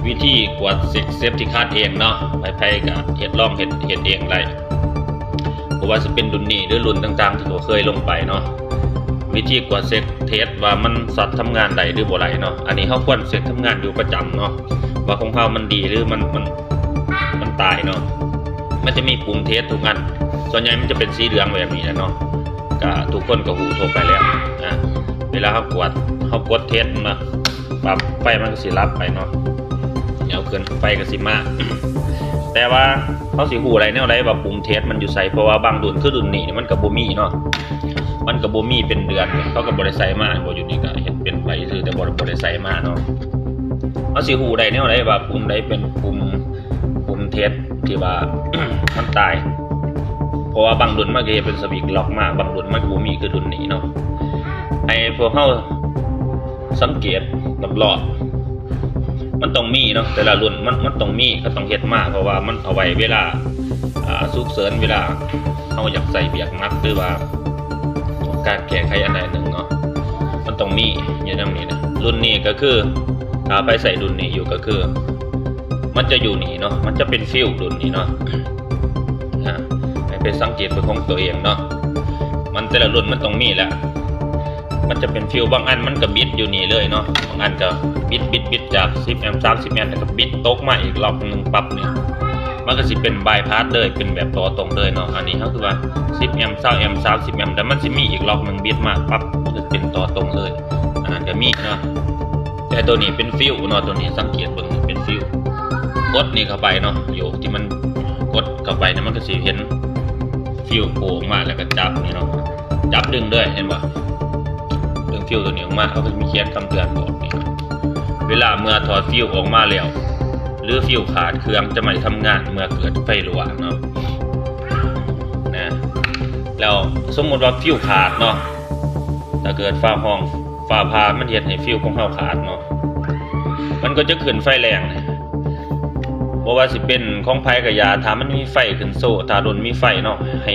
ວິທີກວດເຊັກເຊັບທີ່ຂາດເອງເນາະ ໃຜໆກໍເຮັດ ລອງເຮັດ ເຮັດເອງໄດ້ ບໍ່ວ່າຊິເປັນລຸ້ນນີ້ ຫຼື ລຸ້ນຕ່າງໆທີ່ບໍ່ເຄີຍລົງໄປເນາະ. ວິທີກວດເຊັກເທສວ່າມັນຊັອດທຳງານໄດ້ ຫຼື ບໍ່ໄດ້ເນາະ. ອັນນີ້ເຮົາຄວນເຊັກທຳງານຢູ່ປະຈຳເນາະ ວ່າຂອງເຮົາມັນດີ ຫຼື ມັນ ມັນ ມັນຕາຍເນາະ. ມັນຈະມີປຸ່ມເທສທຸກອັນ ສ່ວນໃຫຍ່ມັນຈະເປັນສີເຫຼືອງແບບນີ້ແຫຼະເນາະ ກະທຸກຄົນກໍຮູ້ທົ່ວໄປແລ້ວ. ອາ ເວລາເຮົາກວດ ເຮົາກົດເທສມາປັບ ໄຟມັນກໍຊິດັບໄປເນາະ ແລ້ວເຄື່ອນໄຟກໍຊິມາ. ແຕ່ວ່າເຮົາຊິຮູ້ໄດ້ແນວໃດວ່າປຸ່ມເທສມັນຢູ່ໃສ? ເພາະວ່າບາງລຸ້ນ ຄືລຸ້ນນີ້ ມັນກໍບໍ່ມີເນາະ ມັນກໍບໍ່ມີເປັນເດືອນ ເຂົາກໍບໍ່ໄດ້ໃສ່ມາ ບໍ່ ຢູ່ນີ້ກໍເຮັດເປັນໄປຊື່ ແຕ່ບໍ່ ບໍ່ໄດ້ໃສ່ມາເນາະ. ເຮົາຊິຮູ້ໄດ້ແນວໃດວ່າປຸ່ມໃດເປັນປຸ່ມ ປຸ່ມເທສທີ່ວ່າ ມັນຕາຍ? ເພາະວ່າບາງລຸ້ນມັນກໍເຮັດເປັນສະວິດລັອກມາ ບາງລຸ້ນມັນກໍບໍ່ມີ ຄືລຸ້ນນີ້ເນາະ. ໃຫ້ພວກເຮົາສັງເກດລອບໆ ມັນຕ້ອງມີເນາະ ແຕ່ລະລຸ້ນມັນ ມັນຕ້ອງມີ ກໍຕ້ອງເຮັດມາ ເພາະວ່າມັນເອົາໄວ້ເວລາ ອາ ສຸກເສີນ ເວລາເຮົາຢາກໃຊ້ວຽກໜັກ ຫຼືວ່າຕ້ອງການແກ້ໄຂອັນໃດອັນໜຶ່ງເນາະ ມັນຕ້ອງມີຢູ່ນຳນີ້ນະ. ລຸ້ນນີ້ກໍຄື ຖ້າໃຜໃຊ້ລຸ້ນນີ້ຢູ່ກໍຄື ມັນຈະຢູ່ນີ້ເນາະ ມັນຈະເປັນຟິວລຸ້ນນີ້ເນາະ. ອາ ໃຫ້ໄປສັງເກດເບິ່ງຂອງຕົວເອງເນາະ ມັນແຕ່ລະລຸ້ນມັນຕ້ອງມີແຫຼະ. ມັນຈະເປັນຟິວ ບາງອັນມັນກໍບິດຢູ່ນີ້ເລີຍເນາະ ບາງອັນກໍບິດ ບິດ ບິດຈາກສິບແອມ ສາມສິບແອມ ແລ້ວກໍບິດຕົກມາອີກລັອກໜຶ່ງປັບນີ້ ມັນກໍຊິເປັນບາຍພາສເລີຍ ເປັນແບບຕໍ່ຕົງເລີຍເນາະ. ອັນນີ້ເຮົາຄືວ່າສິບແອມ ຊາວແອມ ສາມສິບແອມ ແລ້ວມັນຊິມີອີກລັອກໜຶ່ງບິດມາປັບ ມັນກໍເປັນຕໍ່ຕົງເລີຍ ອັນນັ້ນກໍມີເນາະ. ແຕ່ໂຕນີ້ເປັນຟິວເນາະ ໂຕນີ້ສັງເກດເບິ່ງເປັນຟິວ ກົດນີ້ເຂົ້າໄປເນາະ ຢູ່ທີ່ມັນກົດເຂົ້າໄປນີ້ ມັນກໍຊິເຫັນຟິວໂຜ່ອອກມາ ແລ້ວກໍຈັບນີ້ເນາະ ຈັບດຶງເລີຍ ເຫັນບໍ່? ດຶງຟິວໂຕນີ້ອອກມາ ເຂົາກໍມີຂຽນຄຳເຕືອນບອກນີ້ ເວລາເມື່ອຖອດຟິວອອກມາແລ້ວ ຫຼື ຟິວຂາດ ເຄື່ອງຈະໄມ່ທຳງານເມື່ອເກີດໄຟຮົ່ວເນາະ ນະ. ແລ້ວສົມມຸດວ່າຟິວຂາດເນາະ ຖ້າເກີດຟ້າຮ້ອງ ຟ້າຜ່າ ມັນເຮັດໃຫ້ຟິວຂອງເຮົາຂາດເນາະ ມັນກໍຈະຂຶ້ນໄຟແດງ. ບໍ່ວ່າຊິເປັນຂອງໃຜກໍຢ່າ ຖ້າມັນມີໄຟຂຶ້ນໂຊ ຖ້າລຸ້ນມີໄຟເນາະ ໃຫ້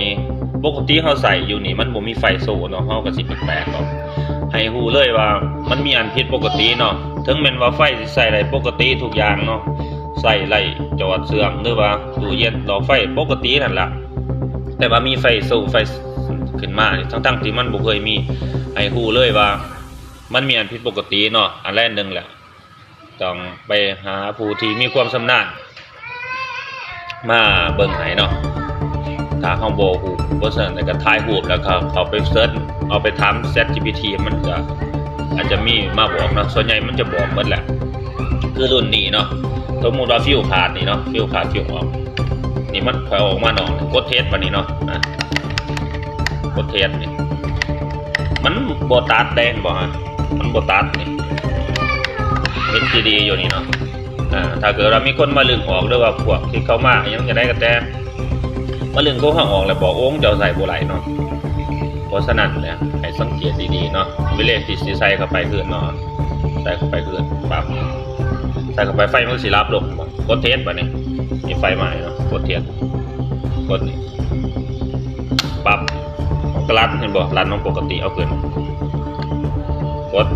ປົກກະຕິເຮົາໃຊ້ຢູ່ນີ້ມັນບໍ່ມີໄຟໂຊເນາະ ເຮົາກໍຊິແປກໆເນາະ ໃຫ້ຮູ້ເລີຍວ່າມັນມີອັນຜິດປົກກະຕິເນາະ. ເຖິງແມ່ນວ່າໄຟຊິໃຊ້ໄດ້ປົກກະຕິທຸກຢ່າງເນາະ ໃຊ້ໄລ່ຈອດເຊື່ອມ ຫຼືວ່າຕູ້ເຢັນ ຫຼໍ້ໄຟປົກກະຕິນັ້ນລະ ແຕ່ວ່າມີໄຟໂຊ ໄຟຂຶ້ນມານີ້ ທັງໆທີ່ມັນບໍ່ເຄີຍມີ ໃຫ້ຮູ້ເລີຍວ່າມັນມີອັນຜິດປົກກະຕິເນາະ. ອັນແລກໜຶ່ງແຫຼະ ຕ້ອງໄປຫາຜູ້ທີ່ມີຄວາມຊຳນານມາເບິ່ງໃຫ້ເນາະ ຖ້າເຮົາບໍ່ຮູ້. ເພາະສະນັ້ນກໍຖ່າຍຮູບ ແລ້ວກໍເຂົ້າໄປເສີດ ເອົາໄປຖາມ ChatGPT ມັນກໍອາດຈະມີມາບອກເນາະ ສ່ວນໃຫຍ່ມັນຈະບອກໝົດແຫຼະ. ຄືລຸ້ນນີ້ເນາະ ສົມມຸດວ່າຟິວຂາດນີ້ເນາະ ຟິວຂາດ ຟິວອອກ ນີ້ມັນຄ່ອຍອອກມານອກ ກົດເທສບາດນີ້ເນາະ ອາ ກົດເທສນີ້ ມັນບໍ່ຕັດເດ້ ເຫັນບໍ່ຮະ ມັນບໍ່ຕັດນີ້ ເຮັດດີໆຢູ່ນີ້ເນາະ. ອາ ຖ້າເກີດວ່າມີຄົນມາດຶງອອກ ຫຼືວ່າພວກທີ່ເຂົ້າມາຫຍັງຈັ່ງໃດກໍແຕ່ ມາດຶງຂອງເຮົາອອກແລ້ວບອກ ໂອ້ ເຈົ້າໃຊ້ບໍ່ໄດ້ເນາະ. ເພາະສະນັ້ນແຫຼະ ໃຫ້ສັງເກດດີໆເນາະ ເວລາທີ່ຊິໃສ່ເຂົ້າໄປຄືນເນາະ ໃສ່ເຂົ້າໄປຄືນປັບ ໃສ່ເຂົ້າໄປ ໄຟມັນຊິດັບລົງ ກົດເທສບາດນີ້ ມີໄຟມາເນາະ ກົດເທສ ກົດນີ້ ປັບ ມັນກໍລັດ ເຫັນບໍ່ ລັດລົງປົກກະຕິ ເອົາຂຶ້ນ ກົດ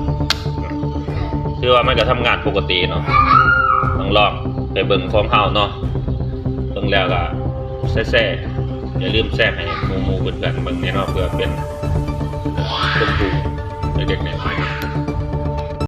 ຄືວ່າມັນກໍທຳງານປົກກະຕິເນາະ. ຕ້ອງລອງໄປເບິ່ງຂອງເຮົາເນາະ ເບິ່ງແລ້ວກໍແຊໆ ຢ່າລືມແຊໃຫ້ໝູ່ໆເພື່ອນໆເບິ່ງແດ່ເນາະ ເພື່ອເປັນ ເປັນຄວາມຮູ້ເລັກໆນ້ອຍ